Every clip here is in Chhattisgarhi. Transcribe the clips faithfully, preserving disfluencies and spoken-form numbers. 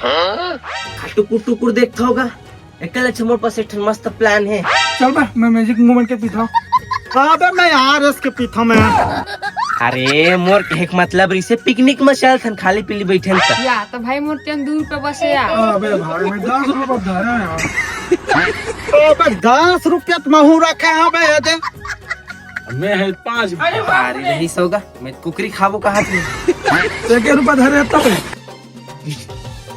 का टुकुर टुकुर देखत होगा? एकर अच्छा मोर पास एक ठन मस्त plan हे। चल बे, मैं मैजिक मूवमेंट के पीथव। अबे मैं आरएस के पीथव मैं। अरे मोर कहे के मतलब रिसे पिकनिक में चलथन, खाली पीली बैठन त। या त भाई मोर तेन दू रुपया बस हे यार। अबे भाई मैं दस रुपया धरे हंव यार। अबे दस रुपया त महू रखे हंव बे, ये दे। मैं हे पाँच। अरे रहीस होगा, मैं कुकरी खाबो कहा थे। एक रुपया धरे तब।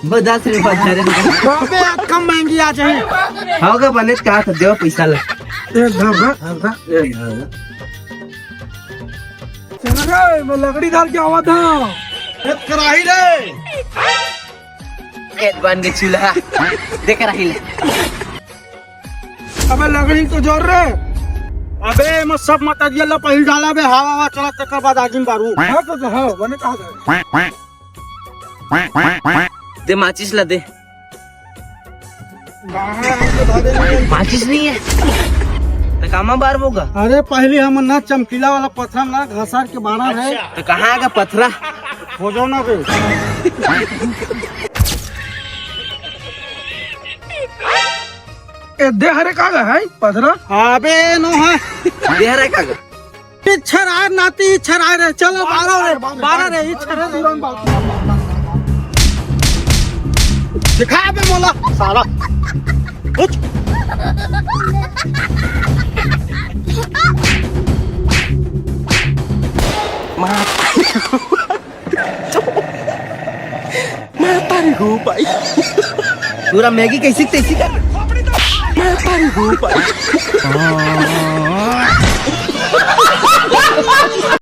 बस दस रुपया धरे। अबे कम महंगी आ जाही। होगा बने का त देव पैसा ला। एक धर, धर, धर, धर। एक धर। चल रे, मैं लकड़ी डाल के आवा था। एक कराही रे। एक बन के चूल्हा। देख रही ले। अबे लकड़ी तो जोर रे। अबे मैं सब मत दिया ला पहिल डाला बे, हवा हवा चला तेकर बाद आगी में बारू। हाँ तो, तो हाँ, बने कहा था। दे माचिस ला दे। माचिस नहीं है। त कामा बार होगा? अरे पहले हम ना चमकीला वाला पत्थर ना घसार के बारा है। त कहाँ आगा पथरा? खोजो ना बे। ए, दे हरे का गा है पथरा? अबे नो है। दे हरे का गा? इच्छर आय नाती, इच्छर आय रे। चलो बारा रे, बारा रे, इच्छर रे। दिखा बे मोला सारा। उठ। माता रे हो भाई। पूरा मैगी कैसी तैसी कर। माता रे हो भाई।